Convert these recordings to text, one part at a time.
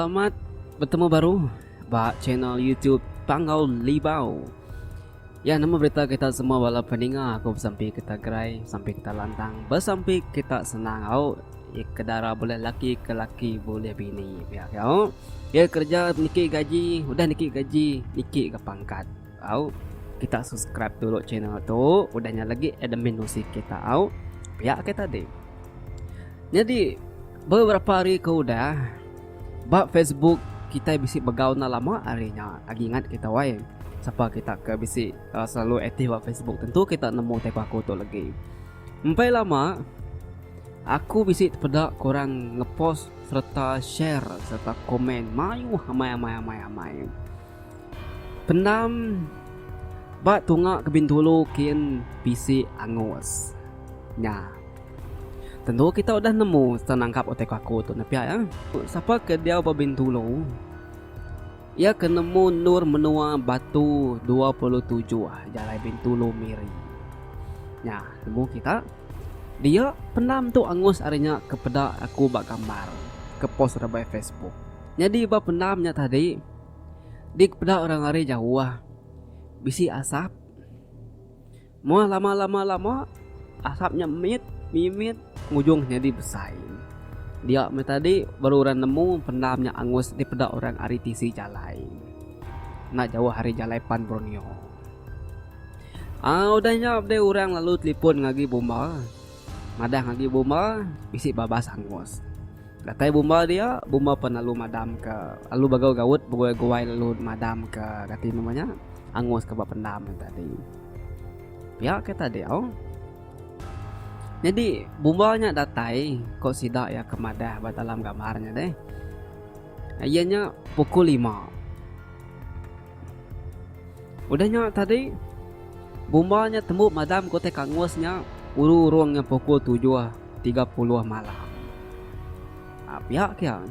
Selamat betemu baru ba channel YouTube Panggau Libau. Ya nama berita kita semua bala peninga aku besampi kita gerai, besampi kita lantang, besampi kita senang au. Ya, ke dara bulih laki, ke laki bulih bini pia ke au. Ya kerja niki gaji, udah niki gaji, niki ga pangkat au. Kita subscribe dulu channel tu, udah nya lagi admin nusi kita au. Pia ke tadi. Nyadi beberapa hari ke udah ba Facebook kitai bisi begau enda lama ari nya agi ingat kita wai sapa kita ke bisi selalu aktif ba Facebook tentu kita nemu tai aku tu legi. Empai lama aku bisi tepeda ke orang ngepost sereta share sereta komen mayuh amai amai amai amai. Pendam ba tunga ke Bintulu kin bisi angus nya. Tentu kita udah nemu sereta nangkap utai ku aku tu nepia iya. Sapa ke diau ba Bintulu iya ke nemu endur menua Batu 27 Jalai Bintulu Miri. Nya nemu kita. Dia pendam tu angus ari nya ke peda aku ba gambar ke post rebai Facebook. Nyadi ba pendam nya tadi dipeda orang ari jauh bisi asap. Muah lama lama lama asap nya mit mimit ngujung nyadi besai. Dia meh tadi baru orang nemu pendam nya angus dipeda orang ari tisi jalai. Enda jauh ari jalai Pan Borneo. Aaa udah nya deh orang lalu telipon ngagi bomba. Madah ngagi bomba bisi babas angus. Datai bomba dia, bomba pan lalu madam ka lalu bagau gaut beguai-guai lalu madam ka reti nama nya angus ka ba pendam nya tadi. Pia ke tadi au. Nyadi bumba nya datai ko sida iya ke madah ba dalam gambar nya deh. Iya nya pukul lima. Udah nya tadi bumba nya tembu madam ko tai kangus nya urung-urung nya pukul 7:30 malam. Pia ke iya.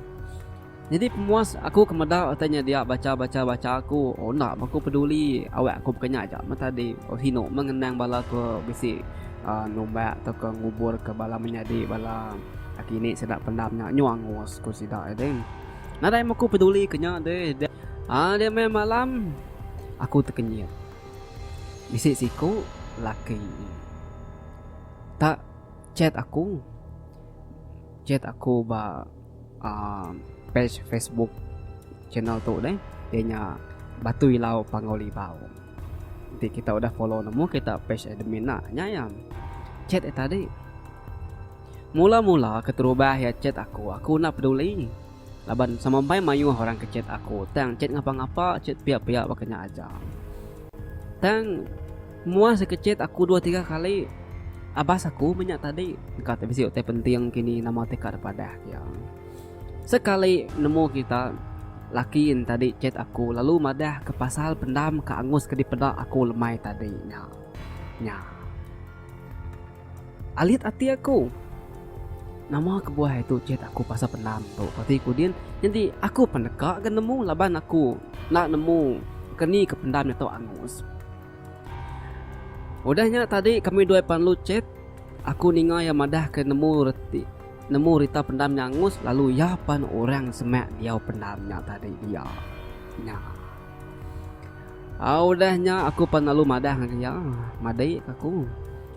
Nyadi pemuas aku ke meda utai nya dia bacha bacha bacha aku oh enda meh aku peduli awak aku baka nya aja meh tadi oh sinu meh ngenang bala ke bisi uhh numbak tauka ngubur ke bala menyadi bala aki ini sida pendam nya nyu angus ku sida deh. Nadai meh aku peduli ke nya deh uhh dia meh malam aku tekenyit bisi siku laki tak chat aku chat aku ba. uhh page Facebook channel tu deh iya nya Batu Ilau Panggau Libau. Enti kita udah follow nemu kita page admin nya nya iya. Chat iya tadi. Mula mula keterubah iya chat aku, aku enda peduli laban semampai mayuh orang ke chat aku tang chat ngapa ngapa chat pia pia baka nya aja. Tang muas ke chat aku dua tiga kali abas aku meh nya tadi engka ti bisi utai penting kini nama ti ka dipadah iya. Sekali nemu kita laki ne tadi chat aku lalu madah ke pasal pendam ke angus ke dipeda aku lemai tadi nya. Nya. Alit ati aku. Nama kebuah itu chat aku pasal pendam tu ko ati ku din. Nyadi aku pan deka ga nemu laban aku enda nemu keni ke pendam ditu angus. Udah nya tadi kami duai pan lu chat aku ninga iya madah ke nemu reti nemu rita pendam nya angus lalu iya pan orang semak diau pendam nya tadi dia. Nya. Au udah nya aku pan lalu madah ngagai iya, Madi ka aku,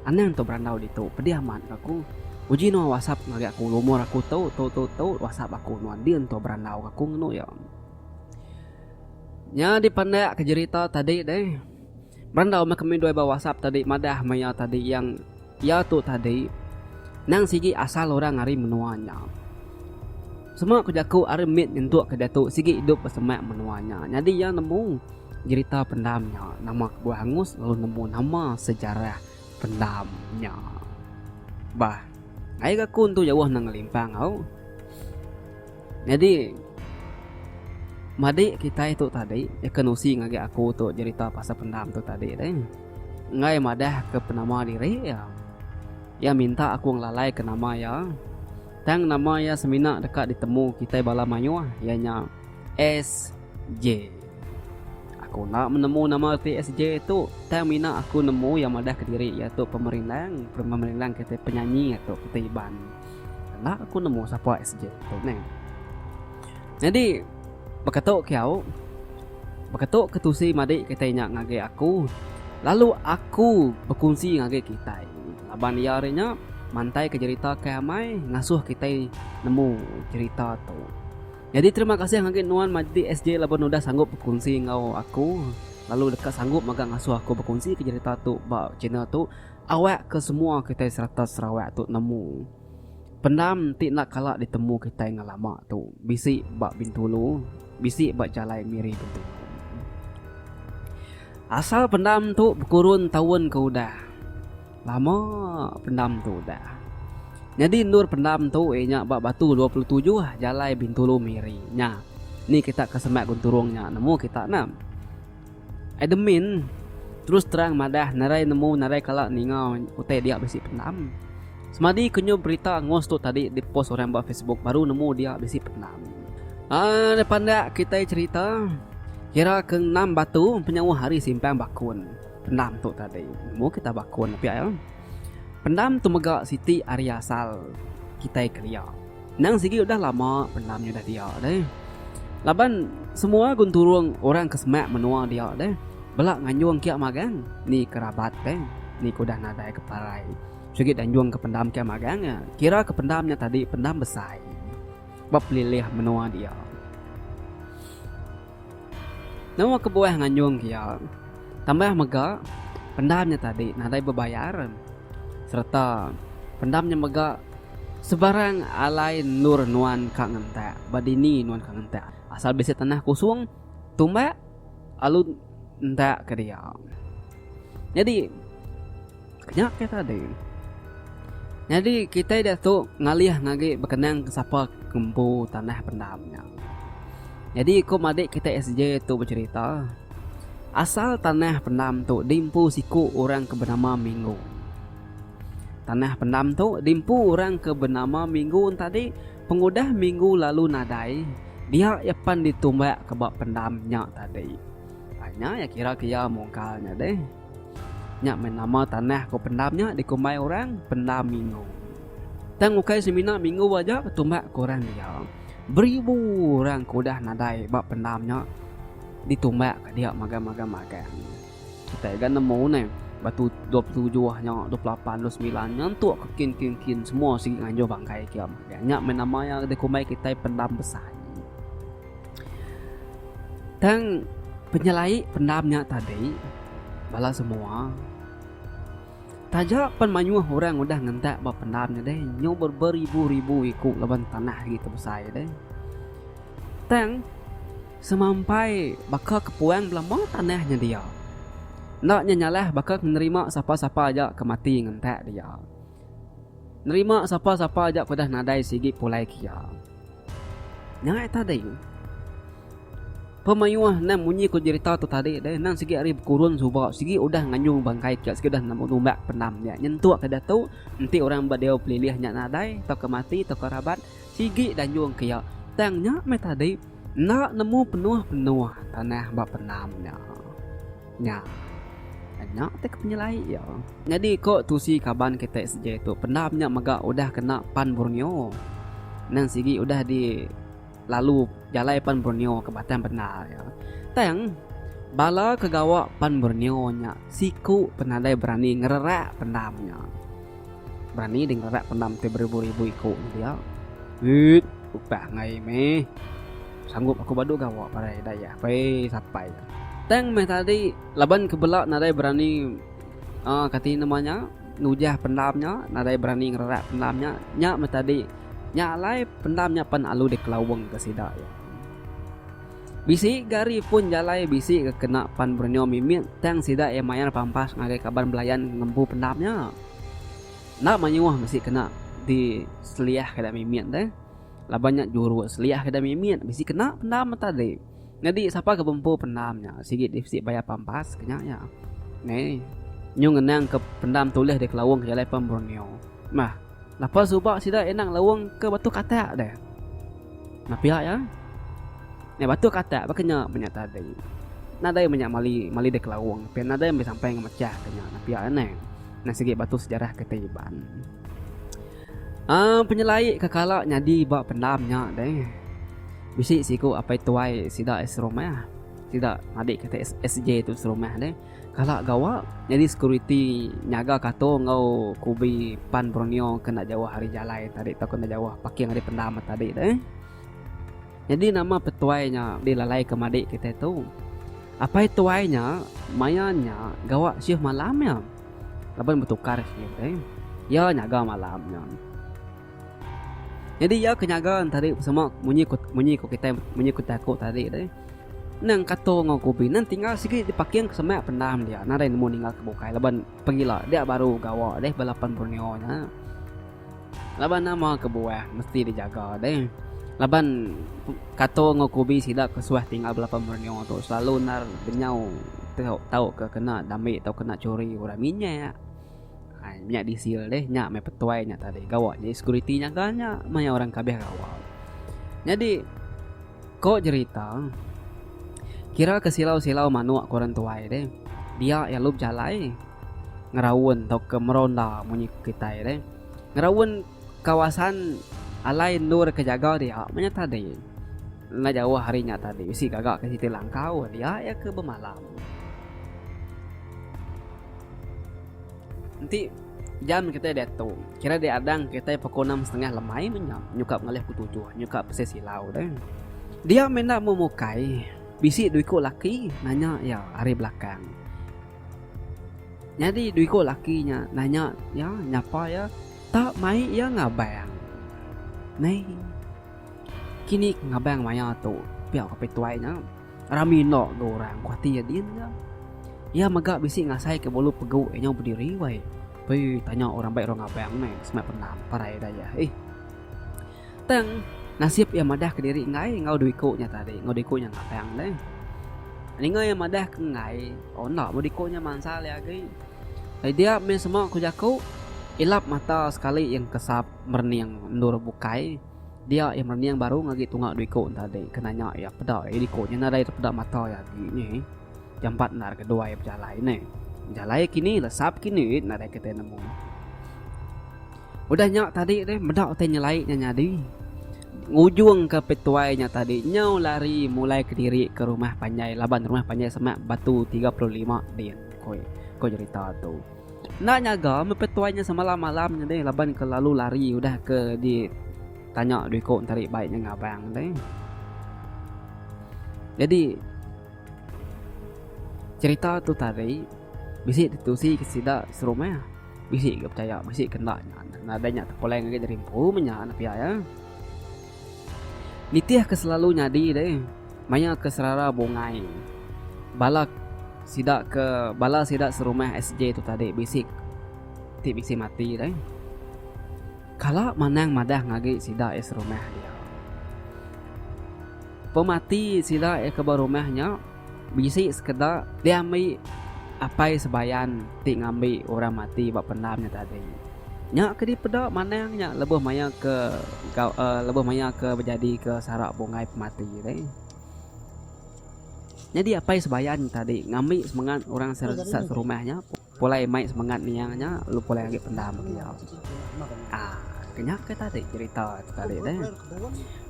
anang tu berandau ditu, pedih amat ka aku. Uji nuan whatsapp ngagai aku lumur aku tu, tu tu tu whatsapp aku nuan din tu berandau ka aku ngenu iya. Nya dipandak ka jerita tadi deh. Berandau meh kami duai ba whatsapp tadi madah maya tadi yang Iya tu tadi nang sigi asal orang ari menua nya. Sema ku jaku ari mit nyentuk ke diatu sigi idup besemak menua nya. Nyadi iya nemu jerita pendam nya nama kebuah angus lalu nemu nama sejarah pendam nya. Bah, ai ga aku entu jauh nang ngelimpang au. Nyadi madik kitai tu tadi ke nusi ngagai aku tu jerita pasal pendam tu tadi deh. Enggai madah ke penama diri iya. Iya minta aku ngelalai ke nama iya. Tang nama iya semina deka ditemu kitai bala mayuh iya nya SJ. Aku enda menemu nama reti SJ tu tang mina aku nemu iya madah kediri iya tu pemerindang, pemerindang kitai penyanyi tu kitai Iban. Enda aku nemu sapa SJ tu neh. Nyadi baka tu ke au, baka tu ke tusi madi kitai nya ngagai aku lalu aku bekunsi ngagai kitai laban iya ari nya mantai ke jerita ke amai ngasuh kitai nemu jerita tu. Nyadi terima kasih ngagai nuan Majdi SJ laban udah sanggup bekunsi enggau aku lalu deka sanggup mega ngasuh aku bekunsi ke jerita tu ba channel tu awak ke semua kitai serata Sarawak tu nemu pendam ti enda kala ditemu kitai ngelama tu bisi ba Bintulu bisi ba jalai Miri Bintulu. Asal pendam tu bekurun taun ke udah. Lama pendam tu udah. Nyadi endur pendam tu iya nya ba Batu 27 Jalai Bintulu Miri. Nya. Ni kita ke semak genturung nya nemu kita ne. Admin terus terang madah narai nemu narai kala ninga utai dia bisi pendam. Semadi ke nyu berita angus tu tadi di post orang ba Facebook baru nemu dia bisi pendam. Aaa pandak kitai cerita kira ke enam batu penyauh ari simpang Bakun. Pendam tu tadi. Nemu kita bakun pia iya. Pendam tu mega siti ari asal kitai kelia. Nang sigi udah lama pendam nya udah dia deh. Laban semua genturung orang ke semak menua dia deh bela nganjung kia magang ni ke rabat deh ni ke udah nadai ke parai. Sigi danjung ke pendam kia magang iya. Kira ke pendam nya tadi pendam besai ba pelilih menua dia. Nama kebuah nganjung kia? Tambah mega, pendam nya tadi nadai bebayar sereta pendam nya mega sebarang alai endur nuan ka ngentak ba dini nuan ka ngentak. Asal bisi tanah kusung, tumbak lalu entak ke dia. Nyadi nya ke tadi. Nyadi kitai diatu ngalih ngagi bekenang ke sapa ke empu tanah pendam nya. Nyadi ku madik kitai SJ tu becherita, asal tanah pendam tu diempu siku orang ke benama Minggu. Tanah pendam tu diempu orang ke benama Minggu entadi pengudah Minggu lalu nadai dia iya pan ditumbak ke ba pendam nya tadi. Nya iya kira ke iya mungkal nya deh. Nya meh nama tanah ko pendam nya dikumbai orang Pendam Minggu. Tang ukai semina minggu aja betumbak ke orang dia. Beribu orang ke udah nadai ba pendam nya ditumbak ka dia magang-magang-magang. Kitai ga nemu neh batu 27 nya, 28, 29 nyentuk ke kin-kin-kin semua sigi nganjuh bangkai kia magang. Nya meh nama iya dikumbai kitai Pendam Besai. Tang penyelai pendam nya tadi bala semua taja pen mayuh orang udah ngentak ba pendam nya deh nyu beribu-ribu iku laban tanah agi tebesai deh. Tang semampai baka ke puang belama tanah nya dia. Enda nya nyalah baka ke nerima sapa-sapa aja ke mati ngentak dia. Nerima sapa-sapa aja ke udah nadai sigi pulai kia. Nya ai tadi. Pemayuh endang munyi ku jerita tu tadi deh endang sigi ari bekurun suba sigi udah nganyung bangkai kia sigi udah numbak pendam nya nyentuk ke diatu enti orang ba diau pelilih nya nadai tauka mati tauka rabat sigi danjung ke iya tang nya meh tadi enda nemu penuh penuh tanah ba pendam nya. Nya. Nya ti ke penyelai iya. Nyadi ko tusi kaban kitai sejai tu pendam nya mega udah kena pan Borneo. Nang sigi udah di Lalu jalai pan Borneo ke Batang Bendar iya. Tang, bala ke gawa pan Borneo nya siku penadai berani ngererak pendam nya. Berani deh ngererak pendam ti beribu-ribu iku nya dia. Uit, upah enggai mih. Sanggup aku badu gawa parai Dayak pei sapai. Tang meh tadi laban ke bela nadai berani uhh kati nama nya nujah pendam nya nadai berani ngererak pendam nya, nya meh tadi. Nya alai pendam nya pan alu dikelaung ke sida iya. Bisi ga ari pun jalai bisi ga kena pan Borneo mimit tang sida iya mayar pampas ngagai kaban belayan ke ngempu pendam nya. Enda mayuh bisi kena di seliah keda mimit deh. Laban nya juruk seliah keda mimit bisi kena pendam tadi. Nyadi sapa ke bempu pendam nya sigi bisi bayar pampas ke nya iya. Neh nyu ngenang ke pendam tulih dikelaung ke jalai pan Borneo. Bah. Lapa suba sida endang laung ke batu katak deh. Nah pia iya. Nya batu katak baka nya menya tadi. Nadai menya mali mali dek laung pia nadai meh sampai ngemechah ke nya. Nah pia neh. Nah sigi batu sejarah kitai Iban. Aaa penyelai ke kala nyadi ba pendam nya deh. Bisi siku apai tuai sida serumah sida madik kitai SJ tu serumah deh kala gawa nyadi sekuriti nyaga kato enggau kubi Pan Borneo ke enda jauh ari jalai tadi tauka enda jauh parking ari pendam tadi deh. Nyadi nama petuai nya dilalai ke madik kitai tu. Apai tuai nya maya nya gawa shift malam iya laban betukar shift deh. Iya nyaga malam nya. Nyadi iya ke nyaga tadi sema munyi ku munyi ku kitai munyi ku jaku tadi deh. Nang kato enggau kubi nang tinggal sigi dipaking ke semak pendam dia nadai nemu ninggal ke bukai laban pegila dia baru gawa deh bala pan Borneo nya. Laban nama kebuah mesti dijaga deh. Laban kato enggau kubi sida ke suah tinggal bala pan Borneo tu selalu endar benyau tau tauka kena dambi tauka kena churi orang minyak. Nya disil deh nya meh petuai nya tadi gawa jadi security nyaga nya maya orang ke abih gawa. Nyadi ko jerita kira ke silau-silau manuk ke orang tuai deh dia iya lalu bejalai ngeraun tauka meronda munyi kitai deh. Ngeraun kawasan alai endur ke jaga dia meh nya tadi. Enda jauh ari nya tadi bisi gaga ke siti langkau dia iya ke bemalam. Enti jam kitai diatu kira diadang kitai pukul enam setengah lemai meh nya nyuka ngalih pukul tujuh nyuka pasal silau deh. Dia meh enda memukai bisi dua iku laki nanya iya ari belakang. Nyadi dua iku laki nya nanya iya nyapa iya tak mai iya ngabang. Ney kini ke ngabang maya tu pia ko pituai nya. Rami enda ga orang ku ati iya din ga. Iya mega bisi ngasai ke bulu pegu iya nyau bediri wai. Pei tanya orang bai orang ngabang meh semak pendam parai dayah ih. Tang nasib iya madah kediri enggai enggau dua iku nya tadi enggau dua iku nya ngabang deh. Ninga iya madah ke enggai oh enda meh dua iku nya mansa alai agi. Dia meh sema ku jaku ilap mata sekali iya kesap merening endur bukai. Dia iya merening baru ngagi tunga dua iku enta adi ke nanya iya peda iya iku nya nadai tepeda mata iya agi nyi. Jampat endar ke duai bejalai neh. Bejalai kini lesap kini nadai kitai nemu. Udah nya tadi deh meda utai nyelai nya nyadi. Ngujung ke petuai nya tadi nyau lari mulai kediri ke rumah panjai laban rumah panjai semak batu 35 din ko ko jerita tu. Enda nyaga meh petuai nya semalam-malam nya deh laban ke lalu lari udah ke di tanya dua iko ntari bai nya ngabang deh. Jadi cerita tu tadi bisi ditusi ke sida serumah bisi ga pechaya bisi ke enda nya nadai nya tepulai ngagai diri empu meh nya pia iya. Nitih ke selalu nyadi deh maya ke serara bungai bala sida ke bala sida serumah SJ tu tadi bisi ti bisi mati deh. Kala manang madah ngagi sida iya serumah dia. Pemati sida iya ke ba rumah nya bisi sekeda diambi apai sebayan ti ngambi orang mati ba pendam nya tadi. Nya ke dipeda manang nya lebuh maya ke lebuh maya ke bejadika sara bungai pemati ti. Nyadi apai sebayan nya tadi ngambi semengat orang serumah nya pulai mai semengat niang nya lalu pulai agi pendam iya. Aaa nya ke tadi jerita tu tadi deh.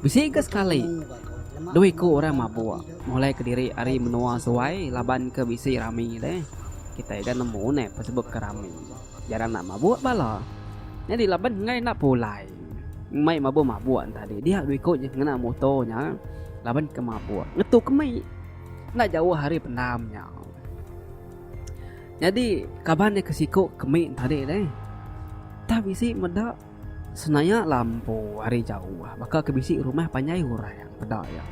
Bisi ga sekali dua iku orang mabuk mulai kediri ari menua suai laban ke bisi rami deh. Kitai ga nemu neh pasebab ke rami jarang nak mabuk bala. Nyadi laban enggai enda pulai mai mabuk mabuk tadi dia dua iku ngena moto nya laban ke mabuk ngetu ke mei enda jauh ari pendam nya. Nyadi kaban iya ke siku ke mei tadi deh tah bisi meda. Senaya lampu ari jauh baka ke bisi rumah panjai orang peda iya.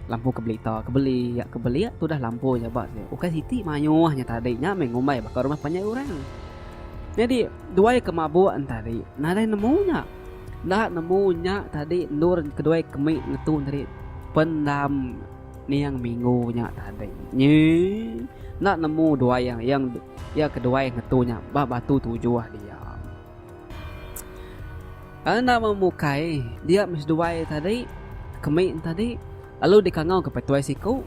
Lampu ke belita ke beli ke belik tudah lampu nya ba ukai siti mayuh nya tadi nya meh ngumbai baka rumah panjai orang. Nyadi duai ke mabuk tadi nadai nemu nya. Enda nemu nya tadi endur keduai ke mih ngetu tadi pendam niang minggu nya tadi. Nyi enda nemu duai yang iya keduai ngetu nya ba batu tujuh dia. Enda memukai dia meh seduai tadi kemi tadi lalu dikangau ke petuai siku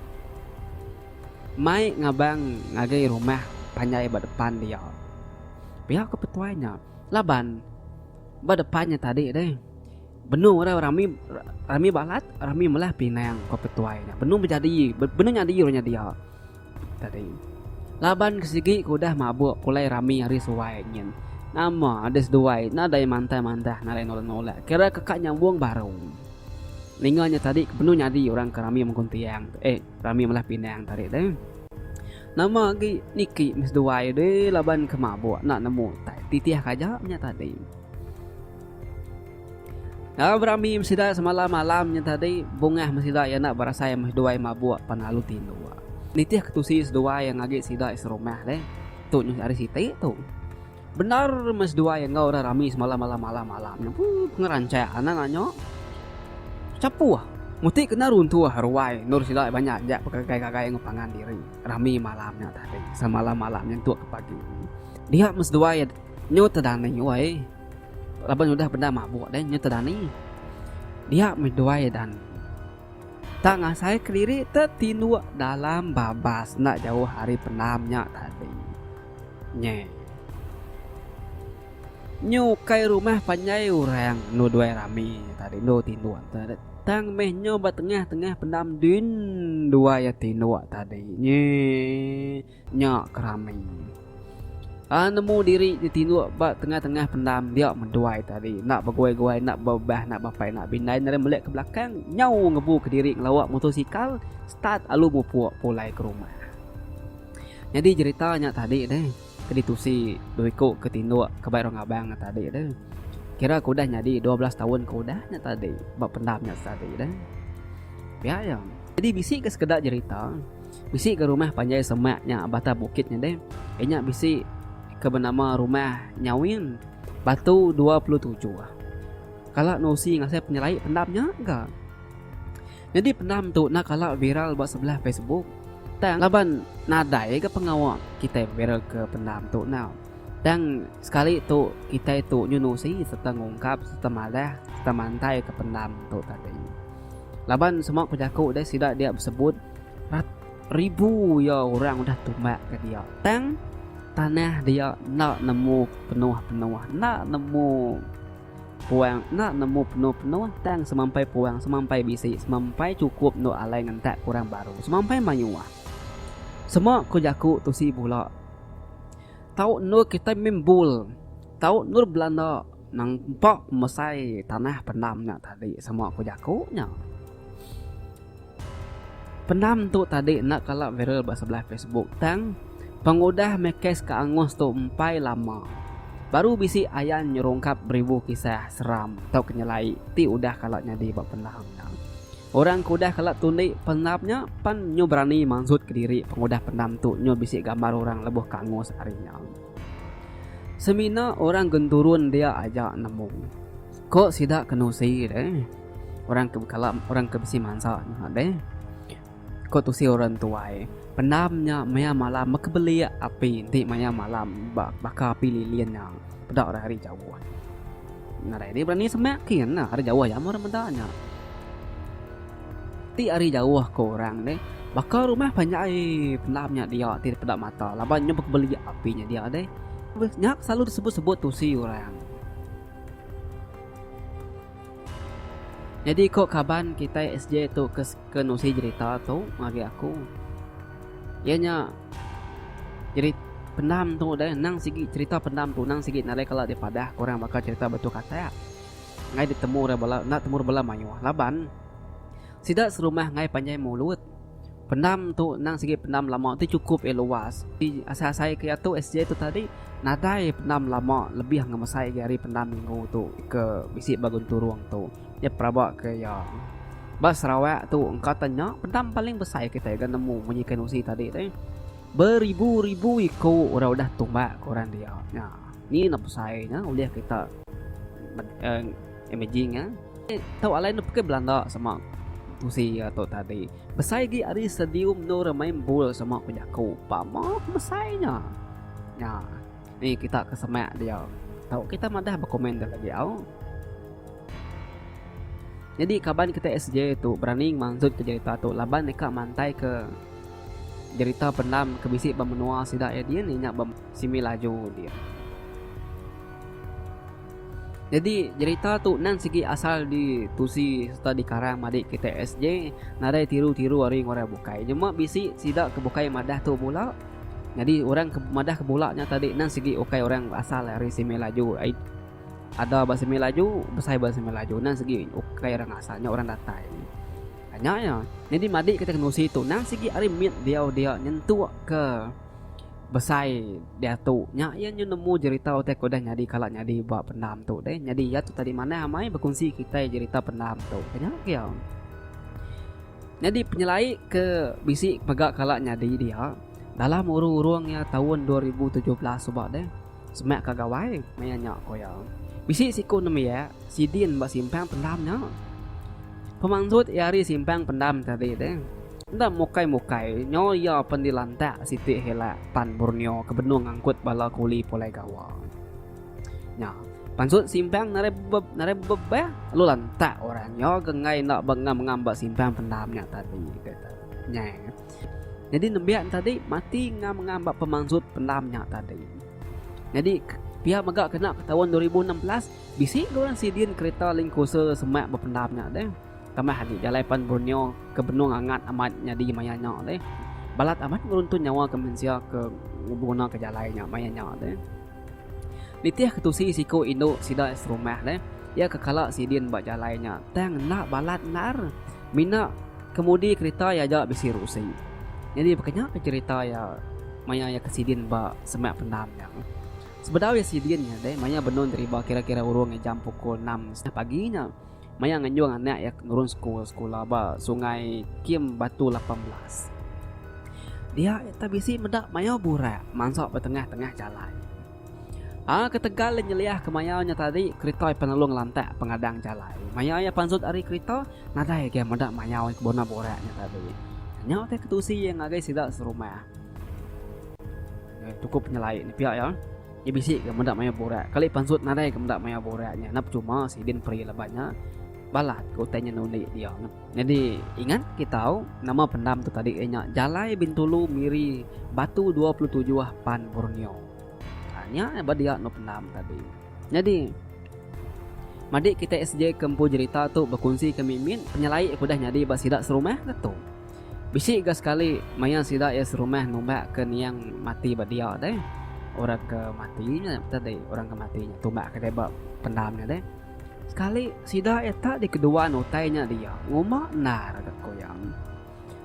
mai ngabang ngagai rumah panjai ba depan dia. Pia ke petuai nya laban ba depan nya tadi deh. Benung orang rami rami balat rami melah pinang ko petuai nya benung bejadi benung nyadi orang nya dia tadi. Laban ke sigi ke udah mabuk pulai rami hari suai nyin nama deh seduai nadai mantai mantah nadai nolak nolak kira ke ka nyambung baru. Ninga nya tadi benung nyadi orang ke rami mengkun tiang eh rami melah pinang tadi deh. Nama agi niki meh seduai deh laban ke mabuk enda nemu utai titih ke aja nya tadi. Enggau berami meh sida semalam malam nya tadi bungah meh sida iya enda berasai meh seduai mabuk pan lalu tinduk. Nitih ke tusi seduai yang agi sida serumah deh tu nyau hari siti tu. Bendar meh seduai enggau orang rami semalam malam malam malam nya pun pengerancak anang anya. Chapuh muti kena runtuh ruai endur sida banyak aja begagai-gagai enggau pangan diri rami malam nya tadi semalam malam nyentuk ke pagi. Dia meh seduai nyu tedani wai laban udah bendar mabuk deh nyu tedani. Dia meh duai dan tang ngasai kediri te tinduk dalam babas enda jauh ari pendam nya tadi. Nyeh. Nyu ukai rumah panjai orang endu duai rami tadi endu tinduk te tang meh nyu ba tengah tengah pendam din duai iya tinduk tadi nyeh nya ke rami. Aa nemu diri ti tinduk ba tengah tengah pendam dia menduai tadi enda beguai guai enda bebah enda bapai enda bindai nadai melik ke belakang nyau ngebu kediri ngelawa motosikal start alu mupuk pulai ke rumah. Nyadi jerita nya tadi deh ke ditusi dua iku ke tinduk ke bai orang ngabang nya tadi deh. Kira ke udah nyadi 12 taun ke udah nya tadi ba pendam nya tadi deh. Pia iya. Nyadi bisi ke sekeda jerita bisi ke rumah panjai semak nya batang bukit nya deh. Iya nya bisi ke benama rumah Nyawin Batu 27. Kala nusi ngasai penyelai pendam nya ga. Nyadi pendam tu enda kala viral ba sebelah Facebook tang laban nadai ga pengawa kitai viral ke pendam tu enggau. Tang sekali tu kitai tu nyunusi sereta ngungkap sereta madah sereta mantai ke pendam tu tadi. Laban sema ku jaku deh sida dia besebut rat ribu iya orang udah tumbak ke dia tang tanah dia enda nemu penuh penuh enda nemu. Puang enda nemu penuh-penuh tang semampai puang semampai bisi semampai chukup endur alai ngentak orang baru semampai mayuh. Sema ku jaku tusi bula. Tau endur kitai mimbul tau endur belanda nang empa pemesai tanah pendam nya tadi sema ku jaku nya. Pendam tu tadi enda kala viral ba sebelah Facebook tang pengudah meh kes ke angus tu empai lama baru bisi ayan nyerungkap beribu kisah seram tauka nyelai ti udah kala nyadi ba pendam nya. Orang ke udah kala tundi pendam nya pan nyu berani mansut kediri pengudah pendam tu nyu bisi gambar orang lebuh ke angus ari nya. Semina orang genturun dia aja nemu. Ko sida ke nusi deh. Orang ke bekala orang ke bisi mansa nya deh. Ko tusi orang tuai, pendam nya maya malam bekebelik api enti maya malam ba baka api lilin nya peda orang ari jauh. Nadai deh berani semak kin ari jauh aja meh orang meda nya. Ti ari jauh ko orang deh baka rumah panjai pendam nya dia ti peda mata laban nya bekebelik api nya dia deh. Nya selalu disebut-sebut tusi orang. Nyadi ko kaban kitai SJ tu ke ke nusi jerita tu ngagai aku iya nya jeri pendam tu deh nang sigi cerita pendam tu nang sigi nadai kala dipadah ke orang baka cerita batu katak enggai ditemu orang bala enda temu bala mayuh laban sida serumah enggai panjai mulut. Pendam tu endang sigi pendam lama ti chukup iya luas. Ti asai-asai ke iya tu SJ tu tadi nadai pendam lama lebih ngemesai agi ari pendam minggu tu ke bisi ba genturung tu. Nya peraba ke iya. Ba Sarawak tu engka te nya pendam paling besai kitai ga nemu munyi ke nusi tadi tu. Beribu-ribu iku orang udah tumbak ke orang dia. Nya ni enda besai nya ulih kita imagine nya. Tau alai ne pekei belanda sama tusi iya tu tadi. Besai agi ari stadium endur main bul sama ku jaku pama pemesai nya. Nya ni kita ke semak dia. Tau kita madah ba komen da lagi au. Nyadi kaban kita SJ tu berani mansut ke jerita tu laban deka mantai ke jerita pendam ke bisi ba menua sida iya din inya ba Simi Laju din. Nyadi jerita tu nang sigi asal di tusi serta dikarang madik kitai SJ nadai tiru-tiru ari orang bukai. Nyema bisi sida ke bukai madah tu bula. Nyadi orang ke madah ke bula nya tadi nang sigi ukai orang asal ari Simei Laju. Ada ba Simei Laju, besai ba Simei Laju nang sigi ukai orang asal nya orang datai. Nya iya. Nyadi madik kitai ke nusi tu nang sigi ari mit diau dia nyentuk ke besai diatu nya iya nyu nemu jerita utai ke udah nyadi kala nyadi ba pendam tu deh. Nyadi iya tu tadi manah amai bekunsi kitai jerita pendam tu. Nya iya. Nyadi penyelai ke bisi mega kala nyadi dia dalam urung-urung iya taun 2017 suba deh semak ka gawai maya nya ko iya. Bisi siku nembiak sidin ba simpang pendam nya. Pemansut iya ari simpang pendam tadi deh enda mukai-mukai nyo iya pen dilantak siti helak Pan Borneo ke benung ngangkut bala kuli pulai gawa. Nya. Pansut simpang narai narai bebeh lalu lantak orang nya ke enggai enda ba ngam-ngam ba simpang pendam nya tadi kata. Nya. Nyadi nembiak ne tadi mati ngam-ngam ba pemansut pendam nya tadi. Nyadi pia mega kena ke taun 2016 bisi ga orang sidin kereta Land Cruiser semak ba pendam nya deh. Tambah agi jalai Pan Borneo ke benung angat amat nyadi maya nya deh. Balat amat ngeruntun nyawa ke mensia ke beguna ke jalai nya maya nya deh. Nitih ke tusi siku indu sida serumah deh, iya ke kala sidin ba jalai nya tang enda balat endar. Mina kemudi kerita iya aja bisi rusi. Nyadi baka nya ke cherita iya maya iya ke sidin ba semak pendam nya. Sebedau iya sidin nya deh maya benung deriba kira-kira urung jam pukul enam setengah pagi nya maya nganjung anak iya nurun sekul sekula ba Sungai Kim Batu 18. Dia iya bisi meda mayau burak mansa ba tengah-tengah jalai. Aa ketegal iya nyeliahka mayau nya tadi, kerita iya penelu ngelantak pengadang jalai. Maya iya pansut ari kerita, nadai agi meda mayau iya kebuna burak nya tadi. Nya utai ketusi iya ngagai sida serumah. Chukup penyelai ne pia iya. Iya bisi ga meda mayau burak. Kali pansut nadai ga meda mayau burak nya. Enda pechuma sidin peri laban nya balat ga utai nya nundi dia. Nyadi ingat kitau nama pendam tu tadi iya nya Jalai Bintulu Miri Batu 27 Pan Borneo. Ha nya ba dia enu pendam tadi. Nyadi madik kitai SJ ke empu jerita tu bekunsi ke mimit penyelai ke udah nyadi ba sida serumah ke tu. Bisi ga sekali maya sida iya serumah numbak ke niang mati ba dia deh. Orang ke mati nya tadi orang ke mati nya tumbak ke deh ba pendam nya deh. Sekali sida iya tak dikeduan utai nya dia, nguma endar ga ku iya.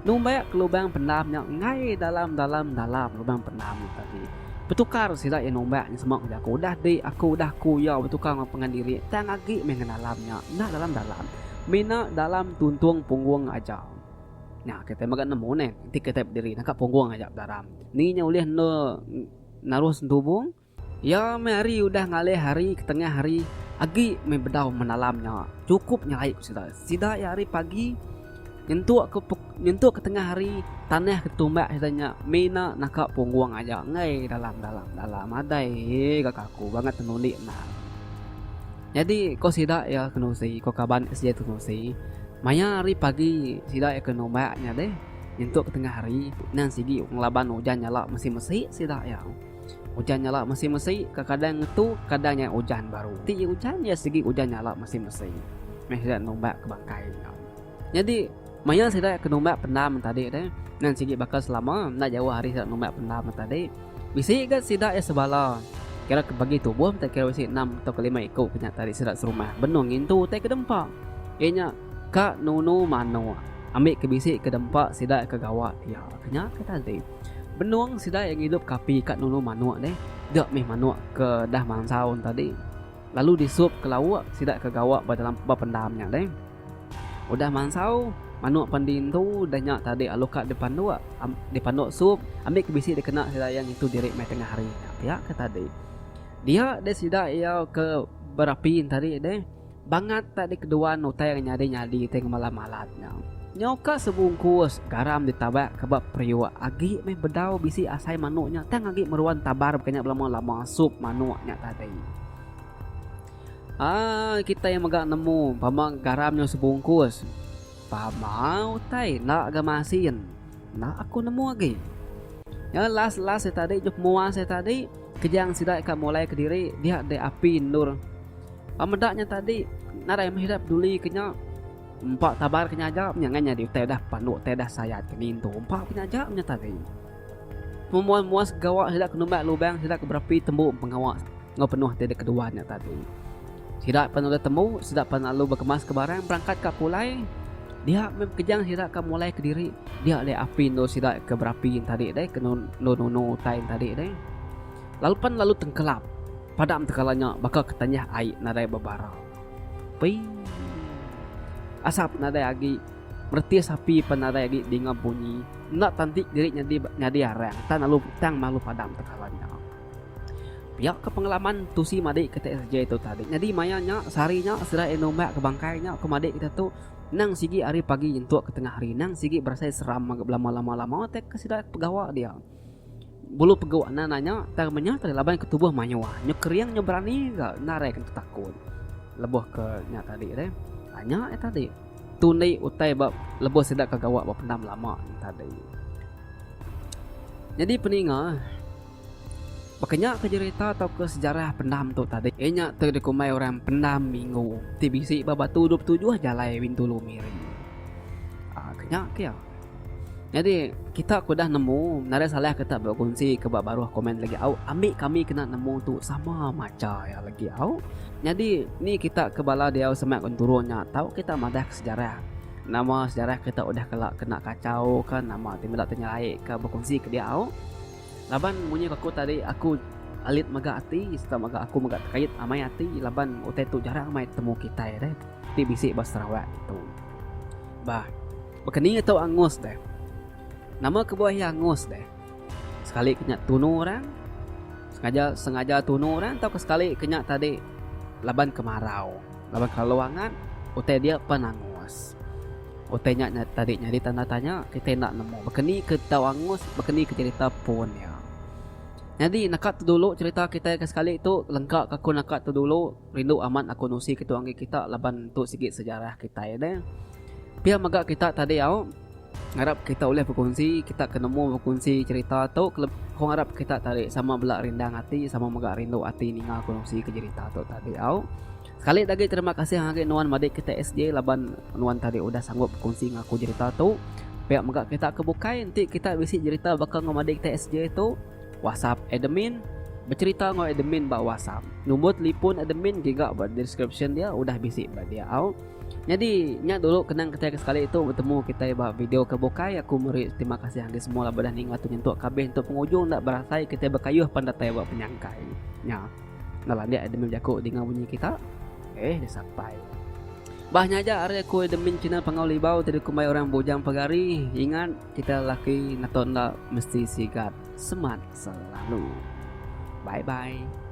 Numbak ke lubang pendam nya enggai dalam-dalam dalam lubang pendam nya tadi. Betukar sida iya numbak nya sema ku jaku udah di aku udah ku iya betukar enggau pangan diri tang agi meh ngenalam nya enda dalam-dalam mina dalam tuntung punggung aja. Nya kitai mega nemu neh enti kitai bediri nangka punggung aja bedaram. Ni nya ulih enda naruh sentubung. Iya meh hari udah ngalih hari ke tengah hari agi meh bedau menalam nya chukup nyelai ku sida. Sida iya hari pagi nyentuk ke nyentuk ke tengah hari tanah ke ditumbak sida nya mina naka punggung aja enggai dalam dalam dalam adai ga kaku bangat tenundi endar. Nyadi ko sida iya ke nusi ko kaban SJ tu nusi maya hari pagi sida iya ke numbak nya deh nyentuk ke tengah hari nang sigi ngelaban ujan nyala mesi mesi sida iya. Ujan nyala mesi-mesi, kekadang ngetu, kekadang nya ujan baru. Ti iya ujan, iya sigi ujan nyala mesi-mesi. Meh sida numbak ke bangkai nya. Nyadi, maya sida ke numbak pendam tadi deh, nan sigi baka selama, enda jauh ari sida numbak pendam tadi, bisi ga sida iya sebala, kira ke bagi tubuh enti kira bisi enam tauka lima iku ke nya tadi sida serumah benung ngintu utai ke dempa. Iya nya ka nunu manuk, ambi ke bisi ke dempa sida ke gawa dia. Ke nya ke tadi. Benung sida iya ngidup ke api ka nunu manuk deh. Ga mih manuk ke dah mansau ne tadi lalu disup ke lauk sida ke gawa ba dalam ba pendam nya deh. Udah mansau, manuk pan diintu dah nya tadi alu ka dipanduk dipanduk sup ambi ke bisi dikena sida iya ngintu diri meh tengah hari nya pia ke tadi. Dia deh sida iya ke berapi ne tadi deh. Bangat tak dikeduan utai ke nyadi-nyadi ti ngemalat-malat nya. Nyau ka sebungkus garam ditabak ke ba periuk agi meh bedau bisi asai manuk nya tang agi meruan tabar baka nya belama-lama sup manuk nya tadi. Aaa kitai mega nemu pama garam nyau sebungkus. Pama utai enda ga masin. Enda aku nemu agi. Nya last-last iya tadi nyau pemuas iya tadi kejang sida ka mulai kediri dia deh api endur. Meda nya tadi nadai meh ida peduli ke nya. Empa tabar ke nya aja nya ngan nyadi utai udah panduk utai udah sayat ke nintu empa ke nya aja nya tadi. Pemuas-muas gawa sida ke numbak lubang sida ke berapi tembu pengawa enggau penuh ti dikeduan nya tadi. Sida pan udah tembu sida pan lalu bekemas ke barang berangkat ka pulai dia meh bekejang sida ka mulai kediri dia deh api endur sida ke berapi tadi deh ke nunu nunu utai tadi deh. Lalu pan lalu tengkelap padam tekala nya baka ke tanjah ai nadai bebara. Pei. Asap nadai agi meretis api pan nadai agi dinga bunyi. Enda tanti diri nyadi nyadi arang tan lalu tang malu padam tekala nya. Pia ke pengalaman tusi madi ke TSJ tu tadi. Nyadi maya nya sehari nya sida iya numbak ke bangkai nya ke madi kita tu nang sigi ari pagi nyentuk ke tengah hari nang sigi berasai seram mega belama lama lama tai ke sida pegawa dia. Bulu pegu anak nanya tang menya tadi laban ke tubuh mayuh nyu kering nyu berani ga narai ke takut lebuh ke nya tadi deh. Ha nya iya tadi tundi utai ba lebuh sida ke gawa ba pendam lama nya tadi. Nyadi peninga baka nya ke jerita tauka sejarah pendam tu tadi iya nya te dikumbai orang pendam minggu ti bisi ba batu 27 jalai Bintulu Miri. Ha ke nya ke iya. Nyadi kita ke udah nemu nadai salah kita bekunsi ke ba baruh komen lagi au ambi kami kena nemu tu sama macha iya lagi au. Nyadi ni kita ke bala diau semak genturung nya tau kita madah ke sejarah nama sejarah kita udah kala kena kachau ka nama ti meda ti nyelai ka bekunsi ke dia au. Laban munyi ku aku tadi aku alit mega ati serta mega aku mega tekait amai ati laban utai tu jarang amai temu kitai deh ti bisi ba Sarawak ditu. Bah. Baka ni tau angus deh. Nama kebuah iya angus deh? Sekali ke nya tunu orang, sengaja sengaja tunu orang tauka sekali ke nya tadi laban kemarau, laban kelalu angat utai dia pan angus. Utai nya tadi nyadi tanda tanya kitai enda nemu baka ni ke tau angus, baka ni ke jerita pun iya. Nyadi naka tu dulu cherita kitai ke sekali tu lengka ke aku naka tu dulu. Rindu amat aku nusi ke tu anggi kita laban tu sigi sejarah kitai deh. Pia mega kita tadi au ngarap kita ulih bekunsi kita ke nemu bekunsi cerita tu aku ngarap kita tadi sama bela rindang ati sama mega rindu ati ninga aku nusi ke jerita tu tadi au. Sekali da agi terima kasih ngagai nuan madik kita SJ laban nuan tadi udah sanggup bekunsi enggau aku jerita tu. Pia mega kita ke bukai enti kita bisi jerita baka enggau madik kita SJ tu. Whatsapp admin, Becerita enggau admin ba whatsapp. Nombor telipon admin giga ba description dia udah bisi ba dia au. Nyadi nya dulu kenang kitai ke sekali tu betemu kitai ba video ke bukai aku meri terima kasih ngagai semua laban udah ninga tu nyentuk ke abis entuk pengujung enda berasai kitai bekayuh pan datai ba penyangkai. Nya. Enda landik admin bejaku dinga bunyi kita. Eh deh sapai. Bah nya aja ari aku admin channel Pangau Libau ti dikumbai orang Bujang Pegari. Ingat kita lelaki neto enda mesti sigat semat selalu. Bye bye.